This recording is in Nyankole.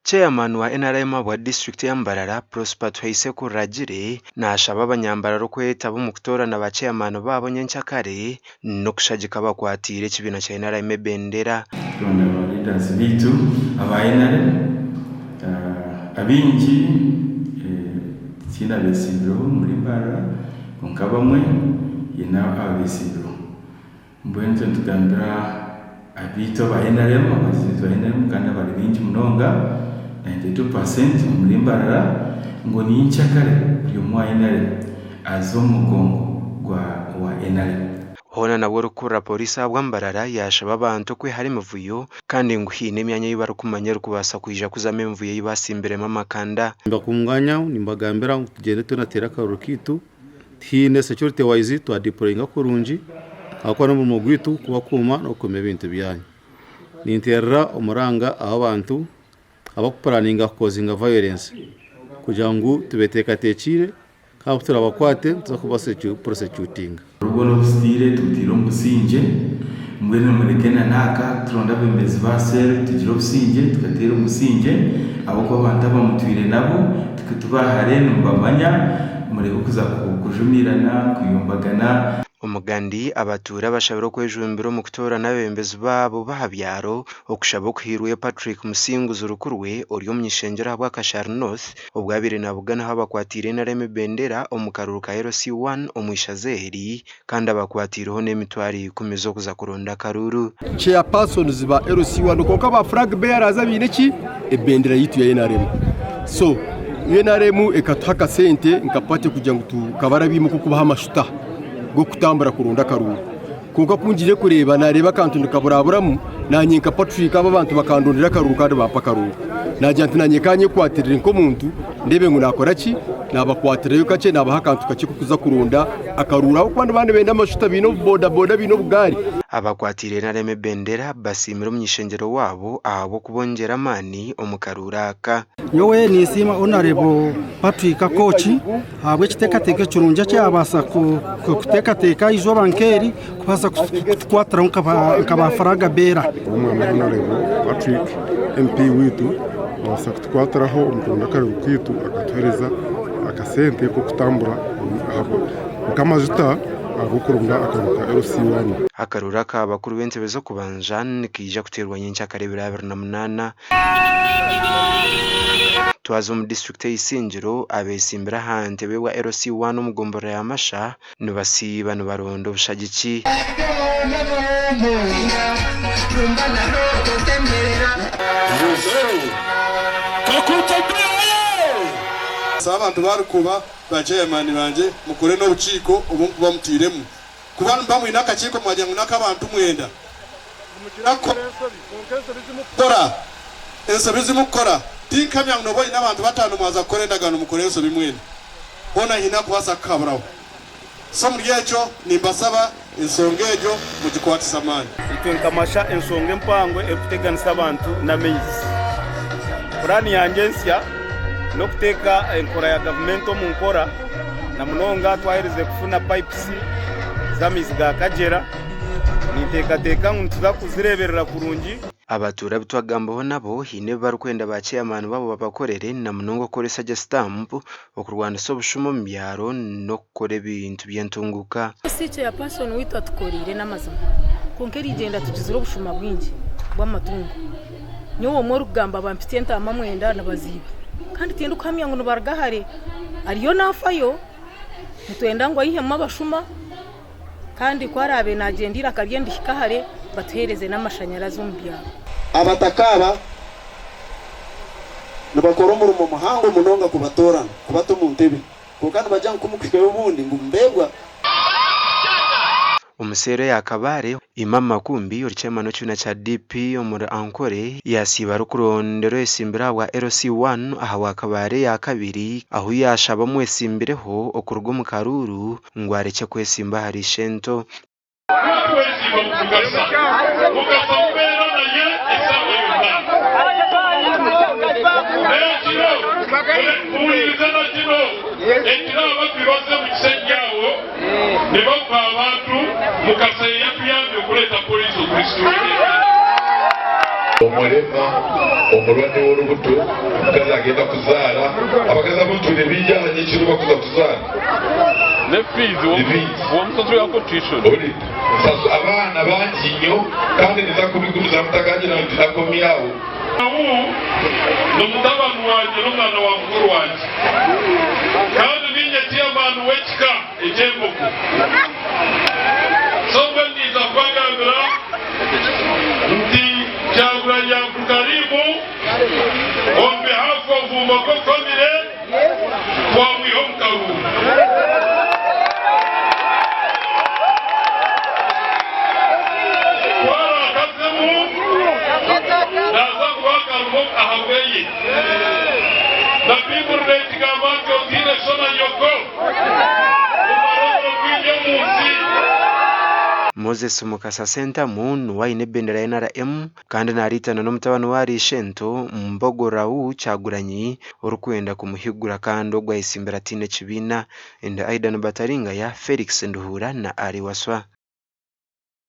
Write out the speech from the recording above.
Chairman wa nrm ahabwa disiturikiti ya Mbarara, Prosper Tuhaise Kuragire nashaba abanyambarara okwetaba omu kutoorana ba chairman baabo nyenkyakare n'okushagika abakwatiire ekibiina kya nrm ebendera. Twena ba leaders baitu aba nrm abaingi tihaine abetsimbirweho omuri Mbarara kwonka abamwe haine abetsimbireho. Mbwenu itwe nitugambira abaitu aba nrm, abagizi baitu ba nrm kandi abari baingi munonga, 92% omuri Mbarara, ngu nyenkyakare buri omwe owa nrm aze omu mugongo gwa owa nrm. Hoona nabwo orikukurira Pooriisi ahabwa Mbarara yaashaba abantu okwehara emivuyo kandi ngu haine emyanya ei barikumanya erikubaasa kwija kuzamu emivuyo ei baatsimbiremu amakanda. Nimbakunganya nimbagambira ngu tugyende twena tuteere akaruru kaitu. Tihaine security wise twa deployinga kurungi ahabw'okuba n'omurimo gwaitu kubakuuma n'okukuuma ebintu byanyu. Ninteerera omuranga ahu abantu abakupuraninga kukozinga violence kugira ngu tubeteekateekiire kandi ku turabakwate nituza kuba prosecutinga. Orugo n'obusitiire tubutiire omu busingye, mbwenu mureke na naaka turonde abebembezi ba cell tugire obusingye tukateera omu busingye ahabw'okuba abantu aba mutwire nabo tibahare nimubamanya mureke kuza kujumiirana kuyombagana. Omugandi abatuura abashabire okwejumbira omu kutoorana abeebembezi baabo b'aha byaro okushaba okuhairweyo Patrick Musinguzi Rukurwe ori omuny'ishengyero ahabwa Kashari North Obu abaire naabuganaho abakwatiire NRM ebendera omu karuuru ka LC1 omu ishaza eri kandi abakwatiireho n'emitwaro ikumi z'okuza kuronda akaruuru. Chairpersons ba LC1 kwonka ba flag bearers abaine ki? Ebendera yaitu ya nrm. So nrm ekatuha akasente nka party kugira ngu tukabarabimu kukubaha amashuta g'okutambura kuronda akaruuru. Kwonka ku ngiire kureeba naareeba akantu nikaburaburamu, naanye nka Patrick abo abantu bakandondera akaruuru kandi bampa akaruuru. Naagira nti naanye ka nyekwatirire nk'omuntu ndeebe ngu naakora ki, naabakwatirayo kakye naabaha akantu kakye k'okuza kuronda akaruuru ahabw'okuba nibaba nibenda amashuta baine obubodaboda baine obugaari. Abakwatiire NRM ebendera basiimire omuny'ishengyero waabo ahabw'okubongyera amaani omu karuuru aka. Nyowe ninsiima Honourable Patrick Akooki ahabw'ekiteekateeko ekirungi eki yaabaasa kuteekateeka aha izooba nk'eri kubaasa kutukwatiraho nka ba flag bearer. Omwami Honourable Patrick MP waitu abaasa kutukwatiraho omu kuronda akaruru kaitu akatuheereza akasente k'okutambura nk'amajuta ag'okuronda akaruru ka LC1. Akaruru aka bakuru b'entebe z'okubanza nikaija kuteerwa nyenkyakara ebiro 28. Twaza omu disiturikiti ya Isingiro, abetsimbire aha ntebe bwa LC1 omu gomborora ya Masha nibasiiba nibaronda obushagiki. Abantu barikuba ba chairman bangye mukore n'obukiiko obu mukuba mutairemu kuba nimuba mwine akakiiko mwagira ngu n'ak'abantu mwenda. Nimukira kukora ensobi, kwonka ensobi zi mukukora, ensobi zi mukukora, tinkamya ngu nooba oine abantu bataano mwaza kukora endagaano mukore ensobi mwena. Hoona haine akubaasa kukuhaburaho. So omuri ekyo nimbasaba ensonga egyo mugikwatise amaani. Itwe nka Masha enshonga empango erikuteganisa abantu n'amaizi. Puraani yangye ensya n'okuteeka enkora ya gavumenti omu nkora na munonga twaherize kufuna pipes z'amaizi ga Kagyera. Ninteekateeka ngu nituza kuzireeberera kurungi. Abatuura abu twagambaho nabo haine ebi barikwenda ba chairman baabo babakorere na munonga okukoresa gye sitampu, okurwanisa obushuma omu byaro n'okukora ebintu by'entunguuka. Si chairperson waitu atukoreire n'amazima kwonka erigyenda tugizire obushuma bwingi bw'amatungo. Nyowe omwe orikugamba bampitsya entaama mwenda nibaziiba kandi tindikuhamya ngu nibaruga hare ariyo naafayo nitwenda ngu aihemu abashuma. Kandi ku araabe naagyenda eiraka rye nirihika hare, batuheereze n'amashanyarazi omu byaro. Abataka aba nibakora omurimo muhango munonga kubatoorana kubata omu ntebe, kwonka nibagira ngu ku mukuhikayo obundi ngu mubeebwa. Omu seero ya Kabale, Imam Makumbi ori chairman w'ekibiina kya DP omuri Ankole yasiiba arikurondera oyetsimbire ahabwa LC1 ahabwa Kabale eyakabiri ahu yaashaba omwetsimbireho okuruga omu karuuru ngu arekye kwetsimba ahari ishento. Omurema, omurwadde w'olubuto, omukazi agenda kuzaara, abakazi ab'omu bingi aha nyekiro bakuza kuzaara. Ne fees wamusasura contribution. Abaana bangi nnyo kandi niza kubigumiza mutakagira nti nakomyawo. Abu n'omutabani wangye n'omwana wa mukuru wangye kandi ninye chairman w'ekika eky'embogo. So mbwe ndiza kubagambira nti Kyagulanyi Abdulkarimu, on behalf of Mbogo family, twamwiha omu karuru. Twarakazemu naza kuba akaruru ahabweye na Bibuli nekigamba nti otiine sho na nyoko omara obwingi omu nsi. Moses Mukasa Sentamu niwe aine ebendera ya NRM kandi nariitana n'omutabani wa Ishento Mbogo Raul Kyagulanyi orikwenda kumuhigura kandi ogwo ayesimbire atiine ekibiina. Ndi Aidan Bataringaya, Felix Nduhura na Ali Waswa.